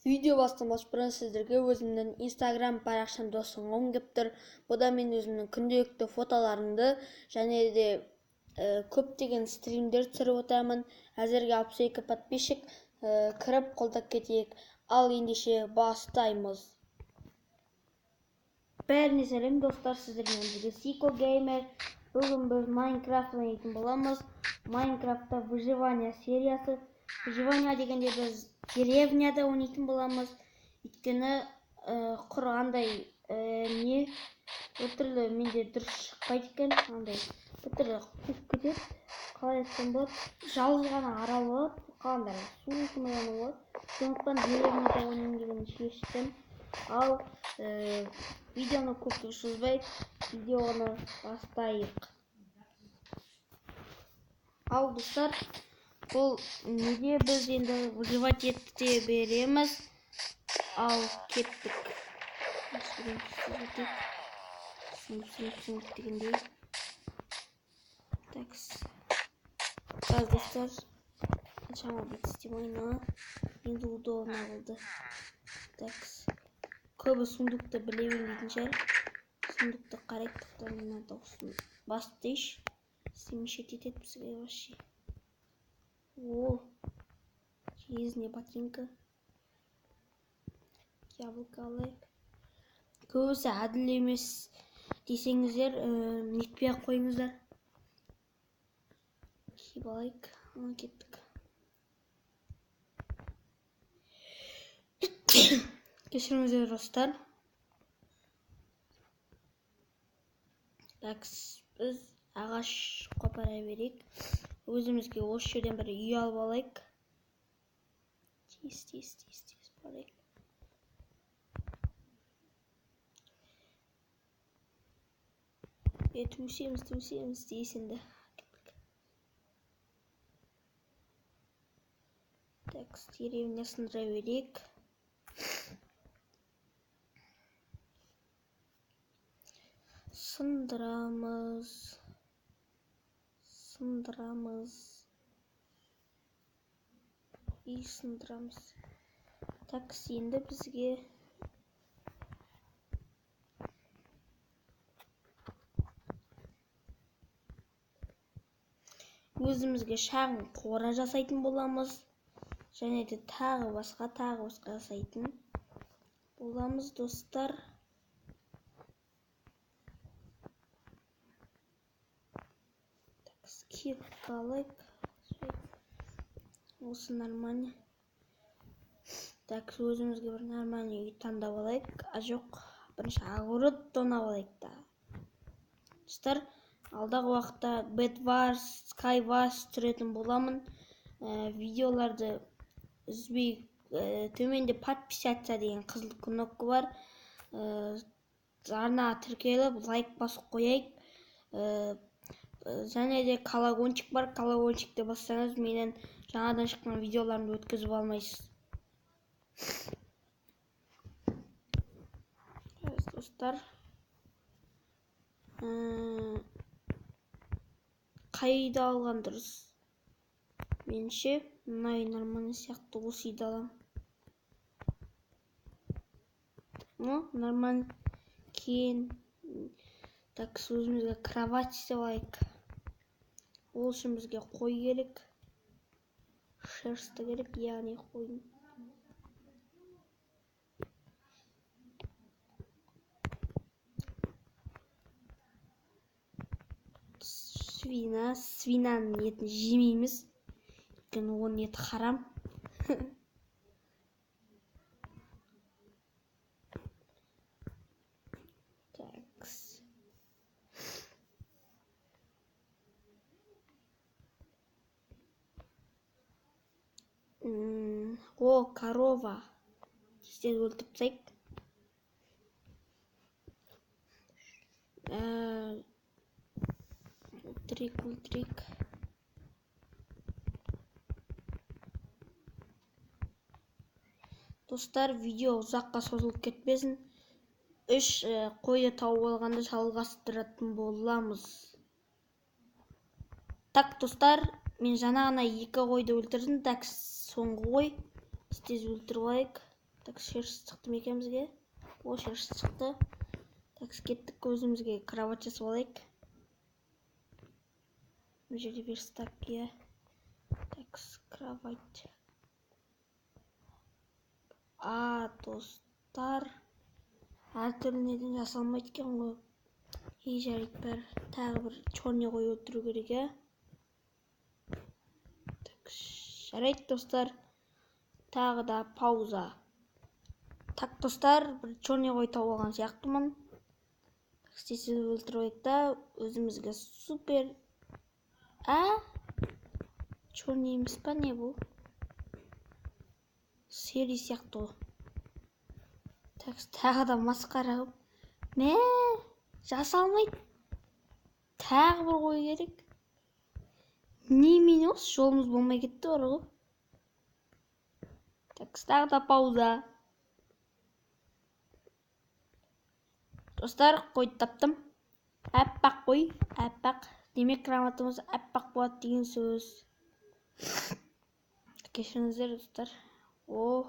Видео бастамас бұрын сіздерге өзімнің Instagram парақшамды ұсынғым кеп тұр. Бұда мен өзімнің күнделікті фотоларымды және де көптеген стримдер түсіріп отырамын. Әзірге 62 подписчик, кіріп қолдап кетейік. Ал ендеше бастаймыз. Бәріне сәлем достар, сіздермен бірге Сико Геймер. Бүгін біз Майнкрафт ойнайтын боламыз. Майнкрафтта выживание сериясы. Выживание дегенде біз деревняда ойнайтын боламыз. Өйткені құр андай не біртүрлі менде дұрыс шықпайды екен, андай біртүрлі қуып кетеді. Қалай айтсам болады, жалғыз ғана арал болады, қалғандары су сондай ғана болады. Сондықтан деревняда ойнайын деген шештім. Ал видеоны көпке созбай, видеоны бастайық. Ал достар, бұл неде біз енді выживать ете береміз. Ал кеттік. Сынып дегендей. Так, қазір достар, шамалы бүйтіп істеп алайын, енді удобно болды. Так, көбі сундукты білемін дейтін шығар. Сундукты қарайық, тоқтар, мына дауысын басып дейші. Мешать етеді бізге вообще. О, железные ботинка. Яблоко алайық. Көбісі әділ емес десеңіздер, нетпей ақ қойыңыздар. Киіп алайық. Кеттік. Кешіріңіздер достар. Так, біз ағаш қопара берейік. Өзімізге осы жерден бір үй алып алайық. Тез, тез, тез, тез барайық. Төсеміз, төсеміз тез енді. Так, деревня сындыра берейік. Сындырамыз. Сындырамыз. И сындырамыз. Так, енді бізге өзімізге шағын қора жасайтын боламыз. Және де тағы басқа, тағы басқа жасайтын боламыз достар. Кирка алайық. Осы нормально. Так, өзімізге бір нормальный үй таңдап алайық. А жоқ, бірінші огород тонап алайық та. Достар, алдағы уақытта Bed Wars, Sky Wars түсіретін боламын. Видеоларды үзбей, төменде подписаться деген қызыл кнопка бар. Арнаға тіркеліп, лайк басып қояйық. Және де колокольчик бар. Колокольчикті бассаңыз, менен жаңадан шыққан видеоларымды өткізіп алмайсыз. Достар, қай үйді алған дұрыс? Меніңше, мына үй нормальный сияқты, осы үйді аламын. Ну, нормально. Кейін так, өзімізге кровать істеп алайық. Ол үшін бізге қой керек. Шерсті керек, яғни қойдың. Свина, свинаның етін жемейміз. Өйткені оның еті харам. О, корова. Тез өлтіріп тастайық. Өлтірейік, өлтірейік. Достар, видео ұзаққа созылып кетпесін. 3 қойды тауып алғанда жалғастыратын боламыз. Так, достар, мен жаңа ғана 2 қойды өлтірдім. Так, соңғы қой. Тез өлтіріп алайық. Так, шерсть шықты ма екен бізге? О, шерсть шықты. Так, кеттік, өзімізге кровать жасап алайық. Мына жерде верстак, иә. Так, кровать. А, достар, әртүрлі неден жасалмайды екен ғой. Ей, жарайды, бәрі. Тағы бір черный қой өлтіру керек, иә. Так, жарайды, достар. Тағы да пауза. Так, достар, бір черный қой тауып алған сияқтымын. Так, тез өлтіріп алайық та, өзімізге супер. А? Черный емес па, не бұл? Серый сияқты ғой. Так, тағы да масқара қылып. Мә, жасалмайды. Тағы бір қой керек. Немене осы, жолымыз болмай кетті бар ғой. Так, тағы да пауза. Достар, қойды таптым. Аппақ қой, аппақ. Демек, кроватымыз аппақ болады деген сөз. Кешіріңіздер, достар. О,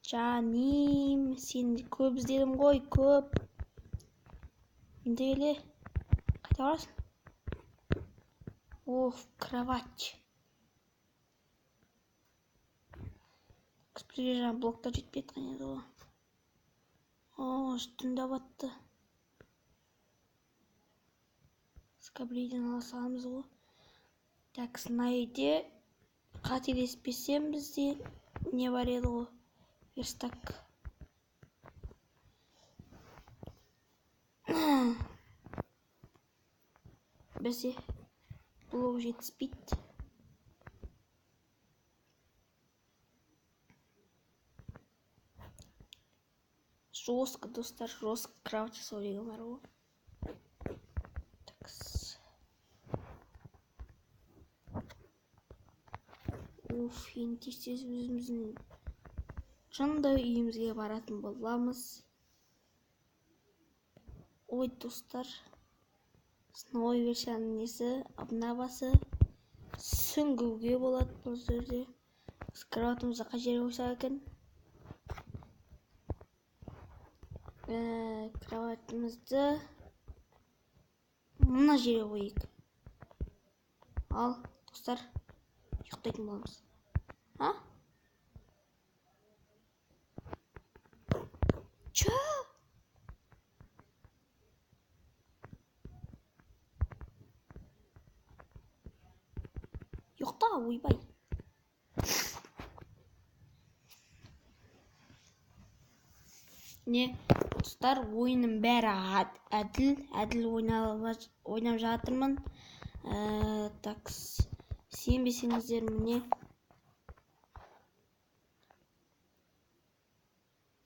жаным, сені көп іздедім ғой, көп. Енді келе. Қайда барасың? Ох, кровать. Бізге жаңа блоктар жетпей жатқан еді ғой. О, түн де батты. Скаблиден ала саламыз ғой. Так, мына үйде қателеспесем бізде не бар еді ғой? Верстак. Бізде блок жетіспейді. Жестко, достар, жестко кровать жасау деген бар ғой. Такс. Уф, енді тез-тез өзіміздің жандай үйімізге баратын боламыз. Ой, достар, новый версияның несі, обновасы, сүңгуге болады бұл жерде. Кроватымызды қай жерге қойсақ екен? Кроватымызды мына жерге қояйық. Ал, достар, ұйықтайтын боламыз. А? Чё? Ұйықта, ойбай. Не, достар, ойынның бәрі әділ, әділ ойнап жатырмын. Так, сенбесеңіздер, міне.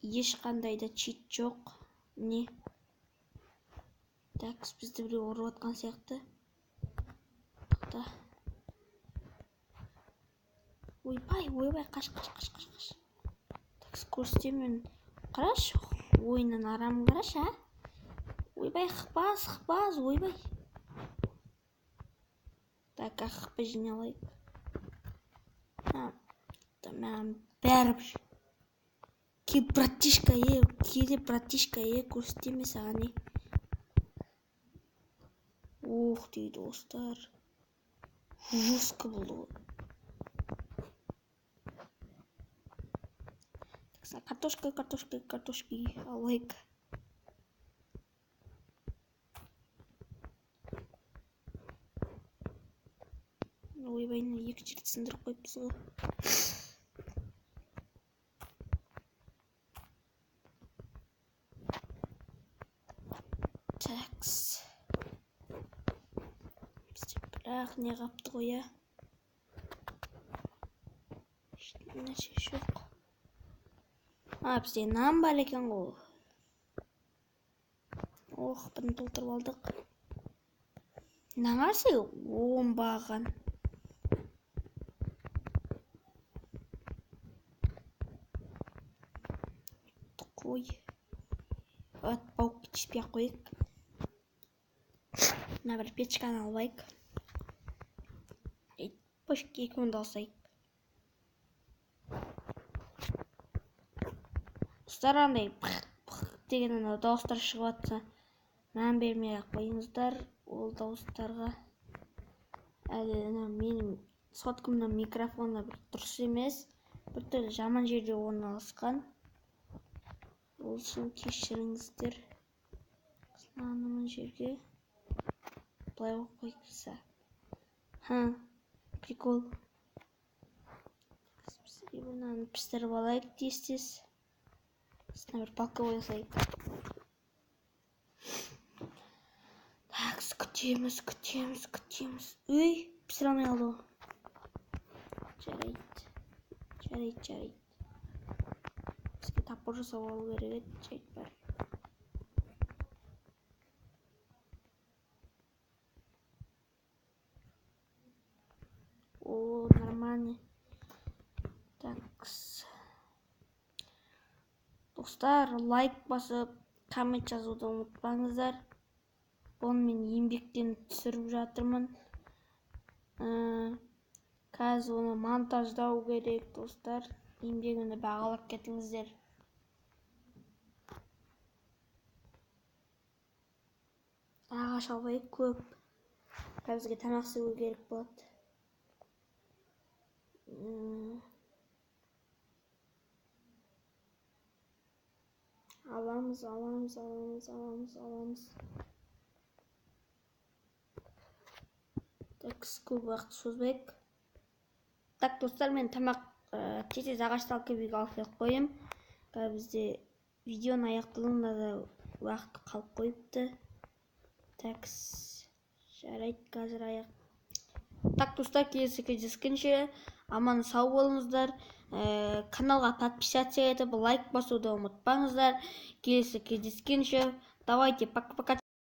Ешқандай да чит жоқ. Міне. Так, бізді біреу ұрып атқан сияқты. Тоқта. Ойбай, ойбай, қаш, қаш, қаш, қаш, қаш. Так, көрсетемін. Қарашы, ойынның арамын қарашы, а? Ойбай, хпаз, хпаз, ойбай. Так, хп жиналайық. Маған бәрібір. Кел, братишка, е, келе, братишка, е, көрсетемін саған, е. Ох, дейді достар. Жестко болды ғой. Картошка, картошка, картошки алайық. Ойбай, мына екі жерді сындырып қойыппыз ғой. Такс. Бізде бірақ не қапты ғой, ә? Ешнәрсе жоқ. А, бізде нан бар екен ғой. Ох, бұны толтырып алдық. Мынаны қарасай, оңбаған. Қой. Ат, паук тиіспей ақ қояйық. Мына бір печканы алайық. Ей, пошки екеуін де алсайық. Достар, андай пық пық деген ана дауыстар шығып жатса, мән бермей ақ қойыңыздар ол дауыстарға. Әлі ана менің соткамның микрофоны бір дұрыс емес, біртүрлі жаман жерде орналасқан. Ол үшін кешіріңіздер. Мынаны мына жерге былай қойып қойса. Ха, прикол. Бізге мынаны пістіріп алайық тез-тез. Үстіне бір палка қоя салайық. Так, күтеміз, күтеміз, күтеміз. Өй, пісіре алмай қалды ғой. Жарайды. Жарайды, жарайды. Бізге топор жасап алу керек еді, жайт бар. О, нормально. Так. Достар, лайк басып, коммент жазуды ұмытпаңыздар. Бұны мен еңбектеніп түсіріп жатырмын. Қазір оны монтаждау керек, достар. Еңбегімді бағалап кетіңіздер. Ағаш алайық көп. Қазір бізге тамақ істеу керек болады. Аламыз, аламыз, аламыз, аламыз, аламыз. Так, көп уақыт созбайық. Так, достар, мен тамақ тез-тез ағаш алып келіп үйге алып келіп қоямын. Қазір бізде видеоның аяқталуына да уақыт қалып қойыпты. Так, жарайды, қазір аяқ. Так, достар, келесі кездескенше аман сау болыңыздар. Каналға подписаться етіп, лайк басуды ұмытпаңыздар. Келесі кездескенше, давайте, пока-пока.